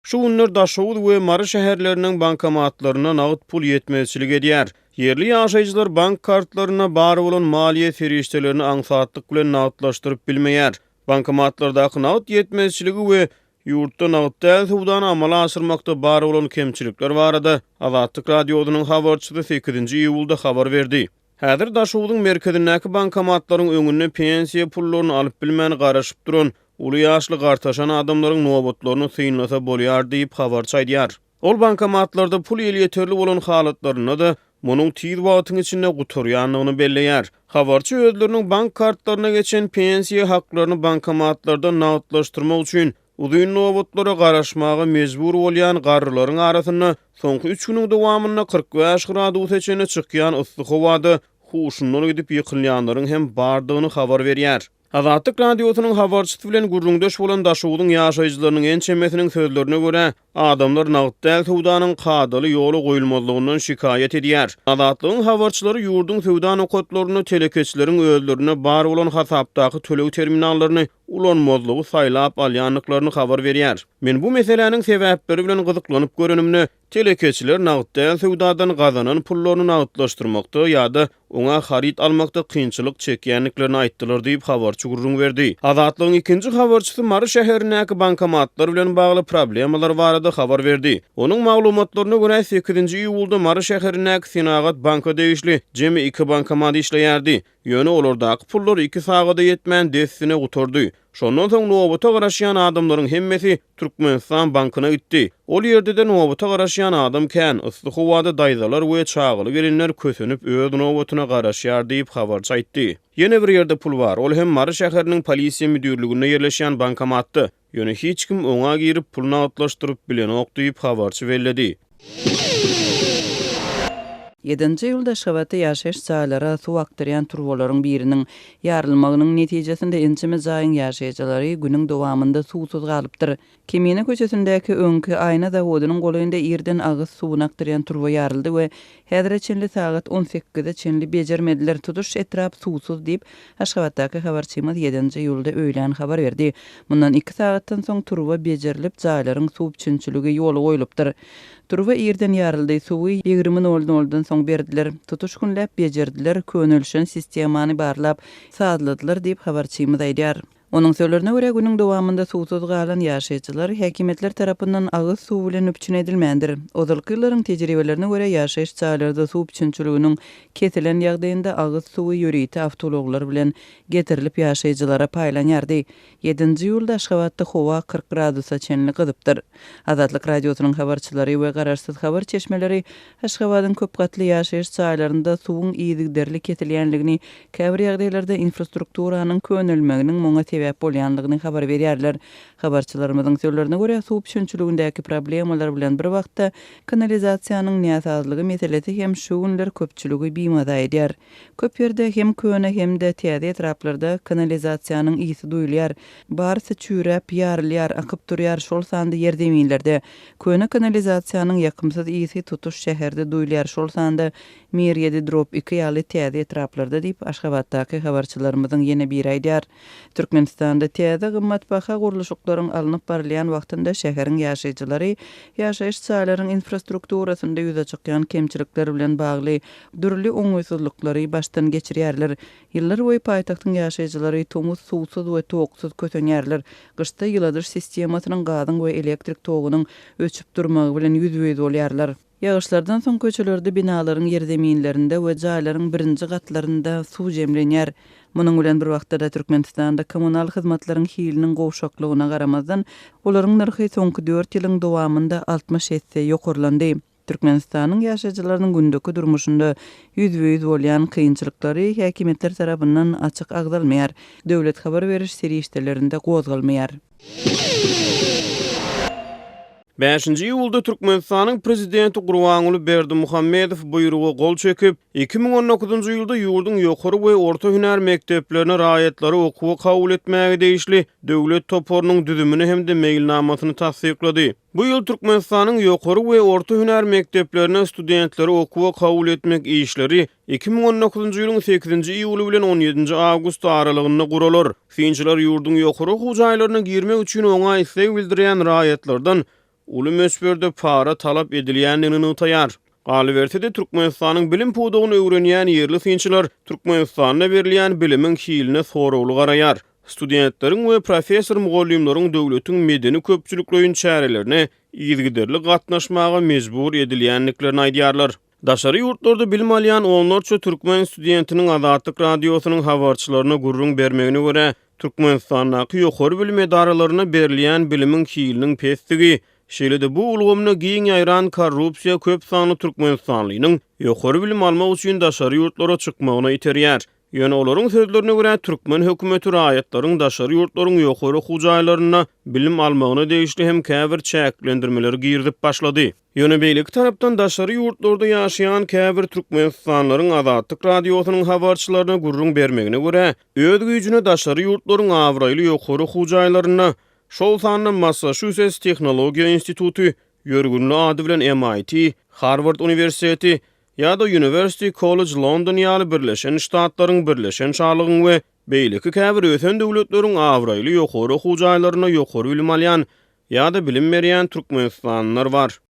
Şu günler Daşoguz we Mary şäherleriniň bankomatlarynda nagt pul ýetmezçilik edýär. Ýerli ýaşaýjylar bank kartlarynda bar bolan maliýe serişdelerini aňsatlyk bilen nagtlaşdyryp bilmeýär. Bankomatlardaky nagt ýetmezçiligi we ýurtda nagt däl söwdany amala aşyrmakda bar bolan kemçilikler barada Azatlyk Radiosynyň habarçysy sekizinji iýulda habar berdi. Häzir Daşogzuň merkezindäki bankomatlaryň öňünde pensiýa pullaryny alyp bilmän garaşyp duran uly ýaşly gartaşan adamlaryň nobatlaryny synlasa bolýar diýip, habarçy aýdýar. Ol bankomatlarda pul elýeterli bolan halatlarynda-da, munuň tiz wagtyň içinde gutarýandygyny belleýär. Habarçy özleriniň bank kartlaryna geçen pensiýa haklaryny bankomatlarda nagtlaşdyrmak üçin Uzyn nobatlara garaşmaga mejbur bolýan garrylaryň arasynda soňky üç günüň dowamynda 45 gradusa çenli çykýan yssy howada huşundan gidip ýykylýanlaryň hem bardygyny habar berýär. Azatlyk Radiosynyň habarçysy bilen gürrüňdeş bolan Daşogzuň ýaşaýjylarynyň ençemesiniň sözlerine görä, adamlar nagt däl söwdanyň kadaly ýola goýulmazlygyndan şikaýat edýär. Azatlygyň habarçylary ýurduň söwda nokatlarynda telekeçileriň özlerinde bar bolan hasapdaky töleg terminallaryny ulanmazlygy saýlap alýandyklaryny habar berýär. Men bu meseläniň sebäpleri bilen gyzyklanyp görenimde, telekeçiler nagt däl söwdadan gazanan pullaryny nagtlaşdyrmakda ýa-da oňa haryt almakda kynçylyk çekýändiklerini aýtdylar diýip, habarçy gürrüň berdi. Azatlygyň ikinji habarçysy Mary şäherindäki bankomatlar bilen bagly problemalar barada habar berdi. Onuň maglumatlaryna görä, sekizinji iýulda Mary şäherindäki Senagat banka degişli jemi iki bankomat işleýärdi. Ýöne olardaky pullar iki sagada ýetmän dessine gutardy. Şondan soň nobata garaşýan adamlaryň hemmesi Türkmenistan bankyna gitdi. Ol ýerde-de nobata garaşýan adam kän, yssy howada daýzalar we çagaly gelinler kösenip öz nobatyna garaşýar diýip, habarçy aýtdy. Ýene bir ýerde pul bar, ol hem Mary şäheriniň polisiýa müdirliginde ýerleşýän bankomatda. Ýöne hiç kim oňa girip pul nagtlaşdyryp bilenok diýip, habarçy belledi. Ýedinji iýulda Aşgabatda ýaşaýyş jaýlara suw akdyrýan turbalaryň biriniň ýarylmagynyň netijesinde ençeme jaýyň ýaşaýjylary günüň dowamynda suwsuz galypdyr. Kemine köçesindäki öňki aýna zawodynyň golaýynda irden agyz suwuny akdyrýan turba ýaryldy we häzire çenli sagat on sekize çenli bejermediler, tutuş etrap suwsuz diýip, Aşgabatdaky habarçymyz ýedinji iýulda öýlän habar berdi. Mundan iki sagatdan soň turba bejerilip, jaýlaryň suw üpjünçiligi ýola goýlupdyr. Turba irden ýaryldy, suwy 20 nol noldan soň berdiler. Tutuş günläp bejerdiler, könelişen sistemany barlap, sazladylar diýip, habarçymyz aýdýar. Onuň sözlerine görä, günüň dowamynda suwsuz galan ýaşaýjylar häkimiýetler tarapyndan agyz suwy bilen üpjün edilmändir. Ozalky ýyllaryň tejribelerine görä, ýaşaýyş jaýlarda suw üpjünçiliginiň kesilen ýagdaýynda agyz suwy ýörite awtoulaglar bilen getirilip ýaşaýjylara paýlanýardy. Ýedinji iýulda Aşgabatda howa 40 gradusa çenli gyzypdyr. Azatlyk Radiosynyň habarçylary we garaşsyz habar çeşmeleri Aşgabadyň köp gatly ýaşaýyş jaýlarynda suwuň yzygiderli kesilýänligini, käbir ýagdaýlarda infrastrukturanyň könelmeginiň muňa sebäp bolýanlygyny habar berýärler. Habarçylarymyzyň sözlerine görä, suw üpjünçiligindäki problemalar bilen bir wagtda, kanalizasiýanyň näsazlygy meselesi hem şu günler köpçüligi bimaza edýär. Köp ýerde hem köne hem-de täze etraplarda kanalizasiýanyň ysy duýulýar. Barysy çüýräp, ýarylýar, akyp durýar, şol sanda ýerzeminlerde. Köne kanalizasiýanyň ýakymsyz ysy tutuş şäherde duýulýar, şol sanda Mir ýedi drop iki ýaly täze etraplarda diýip, Aşgabatdaky habarçylarymyzyň ýene biri aýdýar. Türkmenistanda täze gymmatbaha gurluşyklaryň alnyp barylýan wagtynda şäheriň ýaşaýjylary ýaşaýyş jaýlaryň infrastrukturasynda ýüze çykýan kemçilikler bilen bagly dürli oňaýsyzlyklary başdan geçirýärler. Ýyllar boýy paýtagtyň ýaşaýjylary tomus suwsuz we toksuz kösenýärler. Gyşda ýyladyş sistemasynyň, gazyň we elektrik togunyň öçüp durmagy bilen ýüzbe-ýüz bolýarlar. Ýagyşlardan soň köçelerde, binalaryň ýerzeminlerinde we jaýlaryň birinji gatlarynda suw jemlenýär. Munuň bilen bir wagtda-da Türkmenistanda kommunal hyzmatlaryň hiliniň gowşaklygyna garamazdan, olaryň nyrhy soňky dört ýylyň dowamynda 60 esse ýokarlandy. Türkmenistanyň ýaşaýjylarynyň gündeki durmuşynda ýüzbe-ýüz bolýan kynçylyklary häkimiýetler tarapyndan açyk agzalmaýar, döwlet habar beriş serişdelerinde gozgalmaýar. Bäşinji iýulda Türkmenistanyň Prezidenti Gurbanguly Berdimuhamedow buýruga gol çekip, 2019-njy ýylda ýurduň ýokary we orta hünär mekdeplerine raýatlary okuwa kabul etmäge degişli döwlet toparynyň düzümini hem-de meýilnamasyny tassyklady. Bu ýyl Türkmenistanyň ýokary we orta hünär mekdeplerine studentleri okuwa kabul etmek işleri 2019-njy ýylyň sekizinji iýuly bilen on ýedinji awgusty aralygynda guralar. Synçylar ýurduň ýokary okuw jaýlaryna girmek üçin oňa isleg bildirýän raýatlardan. uly möçberde para talap edilýändigini nygtaýar. Galyberse-de, Türkmenistanyň bilim pudagyny öwrenýän ýerli synçylar Türkmenistanda berilýän bilimiň hiline soragly garaýar. Studentleriň we professor-mugallymlaryň döwletiň medeni-köpçülikleýin çärelerine yzygiderli gatnaşmaga mejbur edilýändiklerini aýdýarlar. Daşary ýurtlarda bilim alýan onlarça türkmen studentiniň Azatlyk Radiosynyň habarçylaryna gürrüň bermegine görä, Türkmenistandaky ýokary bilim edaralarynda berilýän bilimiň hiliniň pesdigi, şeýle-de bu ulgamda giň ýaýran korrupsiýa köp sanly türkmenistanlynyň ýokary bilim almak üçin daşary ýurtlara çykmagyna iterýär. Ýöne olaryň sözlerine görä, türkmen hökümeti raýatlaryň daşary ýurtlaryň ýokary okuw jaýlarynda bilim almagyna degişli hem käbir çäklendirmeleri girizip başlady. Ýöne beýleki tarapdan daşary ýurtlarda ýaşaýan käbir türkmenistanlylaryň Azatlyk Radiosynyň habarçylaryna gürrüň bermegine görä, öz güýjüne daşary ýurtlaryň abraýly ýokary okuw jaýlarynda, şol sanda Massaşusets tehnologiýa instituty, ýörgünli ady bilen MIT, Harward uniwersiteti ýa-da University College London ýaly Birleşen Ştatlaryň, Birleşen Şalygyň we beýleki käbir ösen döwletleriň abraýly ýokary okuw jaýlarynda ýokary bilim alýan ýa-da bilim berýän türkmenistanlylar bar.